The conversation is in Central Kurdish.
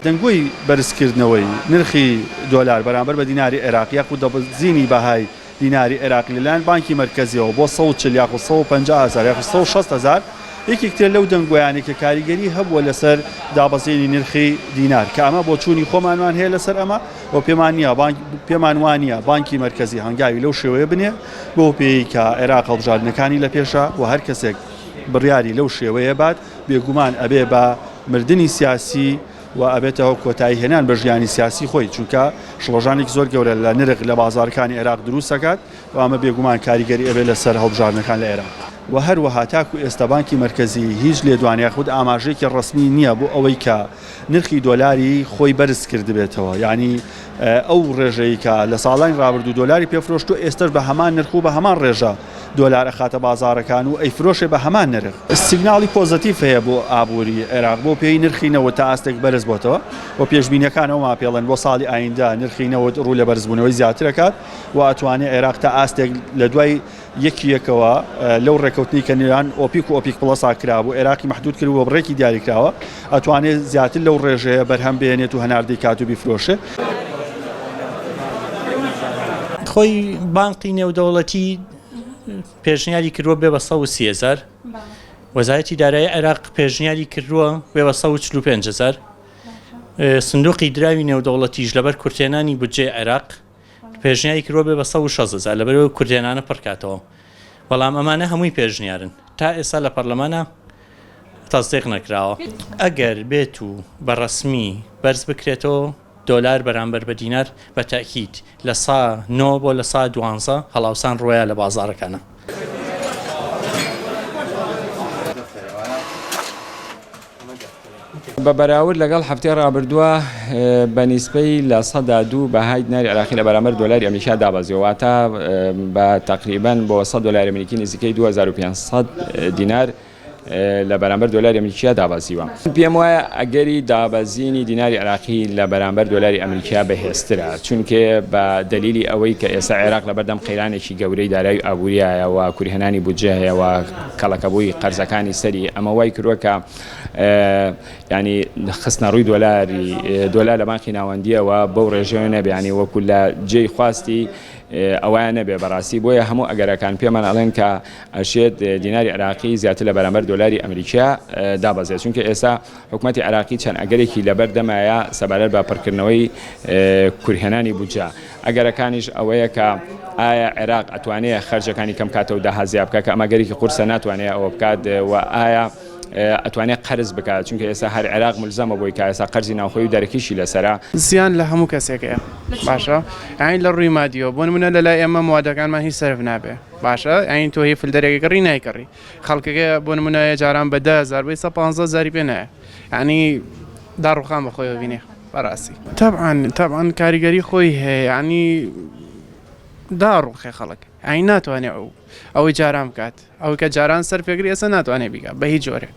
دەنگۆی بەرزکردنەوەی نرخی دۆلار بەرامبەر بە دیناری عێراقی یاخود دابەزینی بەهای دیناری عێراقی لەلایەن بانکی مەرکەزیەوە بۆ 140 یاخود 150 هەزار یاخود 160 هەزار یەکێک ترە لەو دەنگۆیانەی کە کاریگەری هەبووە لەسەر دابەزینی نرخی دینار کە ئەمە بۆچوونی خۆمانمان هەیە لەسەر ئەمە و پێمان نییە بانک پێمان وانییە بانکی مەرکەزی هەنگاوی لەو شێوەیە بنێ بەو پێیەی کە عێراق هەڵبژاردنەکانی لە پێشە و هەر کەسێک بڕیاری لەو شێوەیە بات بێگومان ئەبێ بە مردنی سیاسی و ئەبێتە کۆتایی هێنان بە ژیانی سیاسی خۆی چونکە شڵەژانێکی زۆر گەورە لە نرخ لە بازاڕەکانی عێراق دروست ئەکات و ئەمە بێگومان کاریگەری ئەبێت لەسەر هەڵبژاردنەکان لە عێراق. و هەروەها تاکو ئێستا بانکی مەرکەزی هیچ لێدوان یاخود ئاماژەیەکی ڕەسمی نییە بۆ ئەوەی کە نرخی دۆلاری خۆی بەرز کردبێتەوە یانی ئەو ڕێژەی کە لە ساڵانی ڕابردوو دۆلاری پێفرۆشتووە ئێستەش بە هەمان نرخ و بە هەمان ڕێژە دۆلار ئەخاتە بازاڕەکان و ئەیفرۆشێ بە هەمان نرخ. سیگناڵی پۆزەتیڤ هەیە بۆ ئابووری عێراق بەو پێیەی نرخی نەوت تا ئاستێک بەرز بۆتەوە و پێشبینییەکان ئەومان پێڵێن بۆ ساڵی ئایندە نرخی نەوت ڕوو لە بەرزبوونەوەی زیاتر ئەکات و ئەتوانێ عێراق تا ئاستێک لە دوای یەکی یەکەوە لەو ڕێکەوتنەی کە نێوان ئۆپیک و ئۆپیک پڵەسا کرابوو عێراقی مەحدود کردبوو بە بڕێکی دیاریکراوە ئەتوانێ زیاتر لەو ڕێژەیە بەرهەم بهێنێت و هەناردەی کات و بیفرۆشێ. خۆی بانقی نێودەوڵەتی پێشنیاری کردووە بێ بە 130 هەزار وەزارەتی دارایی عێراق پێشنیاری کردووە بێ بە 145 هەزار سندوقی دراوی نێودەوڵەتیش لەبەر کورتێنانی بودجەی عێراق پێشنیاری کردووە بێ بە 160 هەزار لەبەرئەوەی کورتهێنانە پڕکاتەوە بەڵام ئەمانە هەمووی پێشنیارن تا ئێستا لە پەرلەمانە تەسدیق نەکراوە. ئەگەر بێت و بە ڕەسمی بەرز بکرێتەوە دۆلار بەرامبەر بە دینار بە تەئکید لە سا نۆ بۆ لە سا دوانزە هەڵاوسان ڕوەیا لە بازاڕەکانە. بە بەراورد لەگەڵ هەفتەی ڕابردووە بە نیسبەی 2% بەهای دیناری عێراقی لە بەرامبەر دۆلاری ئەمریکا دابەزیوە واتە بە تەقریبەن بۆ 100 دۆلاری ئەمریکی نزیکەی 2500 دینار لە بەرامبەر دۆلاری ئەمریکیا دابەزیوە. پێم وایە ئەگەری دابەزینی دیناری عێراقی لە بەرامبەر دۆلاری ئەمریکیا بەهێزترە، چونکێ بە دەلیلی ئەوەی کە ئێستا عێراق لەبەردەم قەیرانێکی گەورەی دارایی و ئابووریایە و کورهێنانی بودجە هەیە و کەڵەکەبووی قەرزەکانی سەری ئەمە وای کردووە کە یانی خستنەڕووی دۆلاری دۆلار لە بانقی ناوەندییەوە بەو ڕێژەیە نەبێ یانی وەکو لە جێی خواستی ئەوەیان نەبێ بەڕاستی بۆیە هەموو ئەگەرەکان پێمان ئەڵێن کە ئەشێت دیناری عێراقی زیاتر لە بەرامبەر دۆلاری ئەمریکیا دابەزێت چونکە ئێستا حکومەتی عێراقی چەند ئەگەرێکی لەبەر دەمایە سەبارەت بە پڕکردنەوەی کورهێنانی بودجە ئەگەرەکانیش ئەوەیە کە ئایا عێراق ئەتوانێ خەرجەکانی کەم کاتەوە داهات زیاد بکات کە ئەمە گەرێکی قورسە ناتوانێت ئەوە بکات و ئایا ئەتوانێت قەرز بکات چونکە ئێستا هەر عێراق ملزەمە بۆی کە ئێستا قەرزی ناوخۆی و دەرەکیشی لەسەرە. زیان لە هەموو کەسێک هەیە باشە یانی لە ڕووی مادیەوە بۆ نمونە لە لای ئێمە موادەکانمان هیچ سەرف نابێ باشە یانی تۆ هی فلدەرێک ئەکڕی نایکڕی خەڵکەکە بۆ نمونە جاران بە 10000 بۆ ئێستا 15 هەزاری پێ نایە یانی داڕوخان بە خۆیەوە بینێ بەڕاستی. تەبعەن تەبعەن کاریگەری خۆی هەیە یانی داڕوخێ خەڵک یانی ناتوانێ ئەو ئەوەی جاران بکات ئەوەی کە جاران سەر پێگری ئێستا ناتوانێ بیکات بە هیچ جۆرێک.